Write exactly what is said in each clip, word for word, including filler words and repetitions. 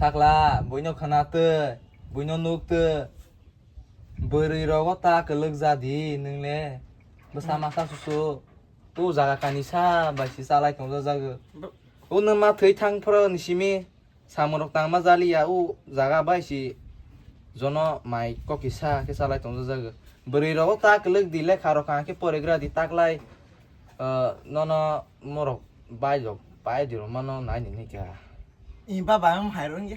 Takla, buino khwna twi, buino nuk twi. Bwrwi rogo ta kwlwk ja di nwng le. Bwsa masa susu. Tu jaga kani sa bai si chalai tong jago. O nwng ma thwi thang phoro ni simi. Samung rok tangma jaliya o jaga bai si jono mai kokisa khe chalai tongjago. Bwrwi rogo ta kwlwk di lekha rok kha khe porigra di taklai, ah, nono morok bai rok bai di rok mano nai ni kha. I baba ang hai rong ya.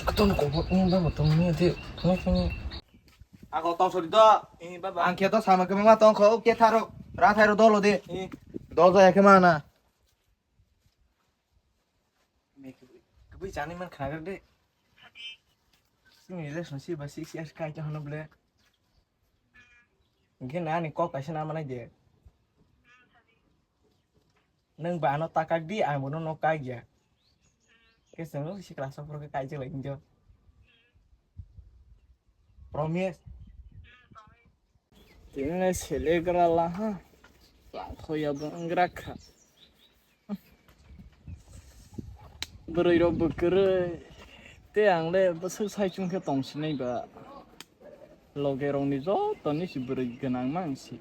Ato no kobor ni baba tong ni ate no kini. Ako tong sori do. I baba. Ang khe to sama khe ma tong kho o khe tharo ra thai ro dolo de. I. Dol jaya khe mana. Me kwbwi, kwbwi chani man khna de. Chini relationship ba six years kai ta hano ble. Hingke na ani kok kaisa na manai de. Nang ba ano takak di, ang bono no kak ya. Ke sengno si class of ke kai je lai jo. Promise. Tini selegra laha. Langkhoya bo wngrakha. Bwrwi rok bo kwrwi. Tei ang le bwswk saichung khe tongsinai ba. Loge rokni jotoni si bwrwi gwnang mang si.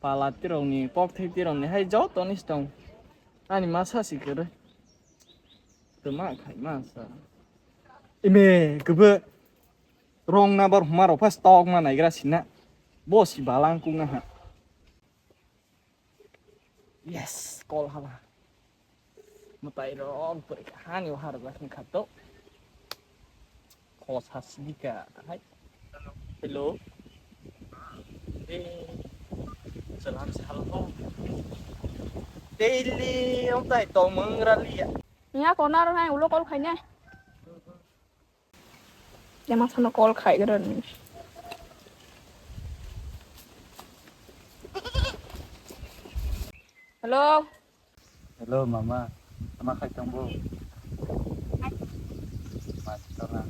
Pala tirokni, kokthai tirokni hai jotoni si tong. Ani masa si kwrwi. Twma khai masa. Ime kwbwi. Wrong number huma rok phas tok ma naigra sina. Bo si balang kung na ha. Yes, call hala. Mutai rok bwrwi kahani o har gas ni khato. Ko sasdika hai. Hello. Eh, salam salam. Daily om tai to mangra liya. Nya ko naro hai ulo call khaine. Ema sano call khai gero ni. Hello. Hello, mama. Ama khai tong bo? Ma tona.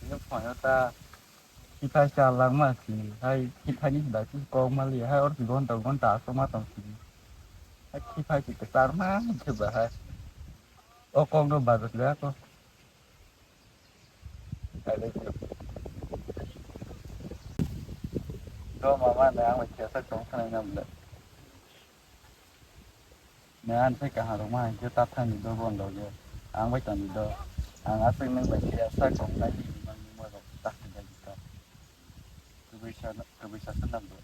Ni phone ta. Kithai chalak ma si, hai kithai ni bai kok ma li, hai or si gonta gonta asok ma tong si. Hai kithai si kwchar ma khe ba hai. O kok no bajo le ako. I love you. Do mama ne ang bai kesa tong khanai nam le. Nang ani sai kaham rok ma hingke ta thani do bon loge. Ang bai toni do. Ang aswk nang bai khe sak tong nai ni mang ni mo rok ta thani do. Kwbwi sa, kwbwi sa sa nang do.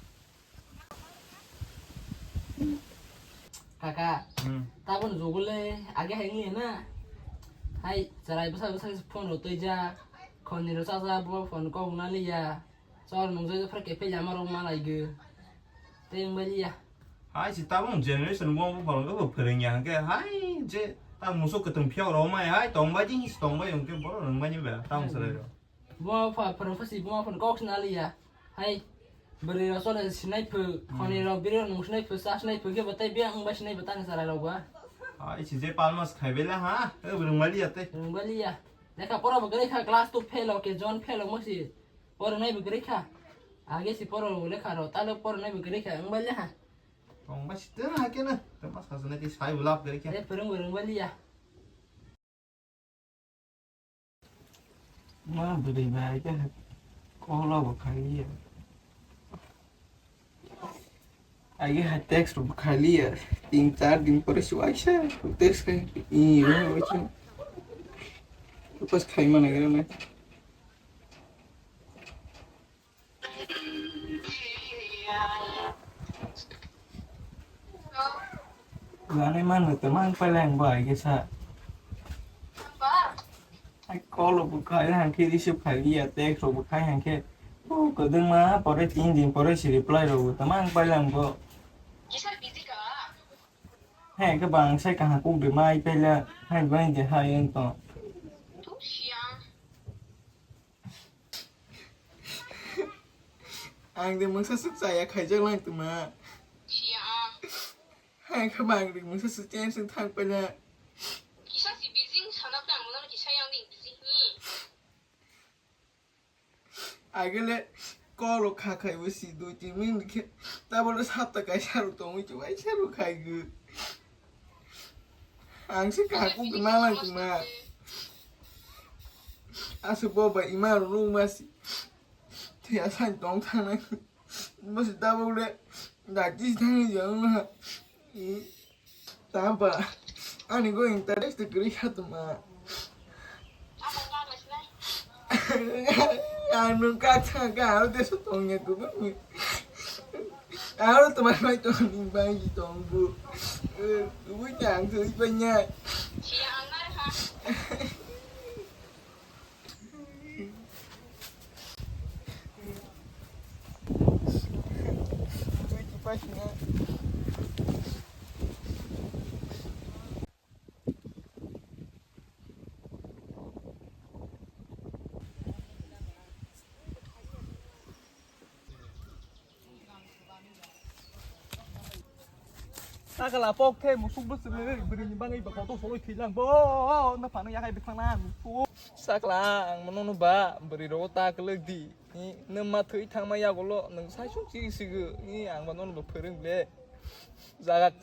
Kaka, hmm, tabon jogole age hai ngi na. Hai, charai bwsa bwsa phone ro twi ja. Khoni ro cha ja bo phone kok na li ya. Chol nung jai phar ke pe lama rok ma lai ge. Teng bali ya. Hai si tabung generation mo bo phone ko phereng ya ke. Hai je ta muso ketung phiak ro mai hai tong bai jing si tong bai ong ke boro rung bai ni ba ta mung sarai ro. Bo pha phone pha si bo phone kok na li ya. Hai. Beri ro chole sinai phu. Khoni ro beri ro nung sinai phu sa sinai phu ke batai bia ang bai sinai batai sarai ro ba. Hai si je palmas khai bela ha. E rung bali ya te. Rung bali ya. Lekha pora bo gari kha class two fail o ke John fail o mo si. Porwnai bo kwrwi kha. Age si poro lekha rw, talo porwnai bo kwrwi kha, wng bai le ha. Wng bai si tong ha khe no. Tei ma sajwnai tei sai bo lab kwrwi kha. Tei phwrwng bo rwng bai li ya. Ma bwrwi bai khe kolo bo khai li ya. Age hai text rok khai li ya. Tin char din pore se waisa text khai. I ro waisa. Pas khai mana gara na. Gane man no te man pa lang ba age sa. Ai call rok bo khai hang khe receive khai li ya, text rok bo khai hang khe. O kwdwng ma pore tin din pore se reply rok bo tama ang pai lang bo. He khe bang sai kaham kuk de mai pai la hai bai de hai wng tong. Ang de mungsa suk chaya khaijak lang tuma. Hai khe bang de mungsa suk chen sung thang pai la. Kisa si busy sana tang mo kisa yang ding busy ni. Agele Kolo kha khai bo si dui tin minute khe. Tabole satta kaisa rok tongwi chubai sa rok khai gwi. Ang se kaku gwnang lai tongma. Aswk bo bai ima rok nung ma si. Thwi asai tong thang nai. Bo se tabok le. Da chi thang ni jang na. Tamba. Ani go interest kwrwi kha tongma. Ang nung kak thang ka aro teso tong ya kubun. Aro to mai mai to ni bai ji tong bu. Kubun yang to ibai nya. Sakala pok khe musuk bwswk le bwrwi ni bangwi ba kotor soloi thwi lang bo na phano yakhai bwkhang na musuk. Sakala ang mano no ba bwrwi rogo ta kwlwk di. Ni nwng ma thwi thangma yagulo nwng saisuk chigi sigo. Ni ang ba nono bo phwrwng le. Jaga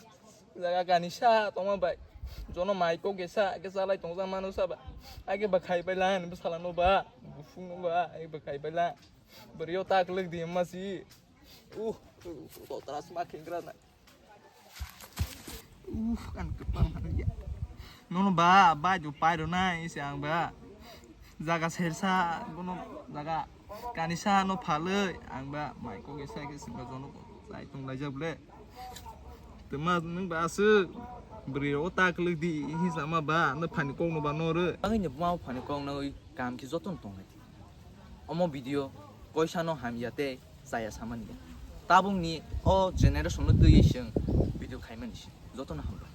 jaga kani sa tongma bai. Jono mai kok ge sa ge salai tong jang mano sa ba. Age ba khai bai lan bwsala no ba. Bufung no ba age ba khai bai lan. Bwrwi o ta kwlwk di ma si. Uh, to tras ma khengra na. Uf, kan kepal mana ya. Nono ba, ba jo pai ro nai, isi ang ba. Jaga sersa, bono jaga kanisa no phaloi, ang ba mai kok esa ke singba jono ko sai tong lai jak ble. Tama nung ba aswk bwrwi ro ta kwlwk di, hi sama ba, no phani kok no ba no re. Ang ni buma phani kok no kam ki joton tong lai. Omo video koisano hamya tei chaya samani ya. Tabukni o generation no twiwi chwng video khaimani se. Jotono hambai.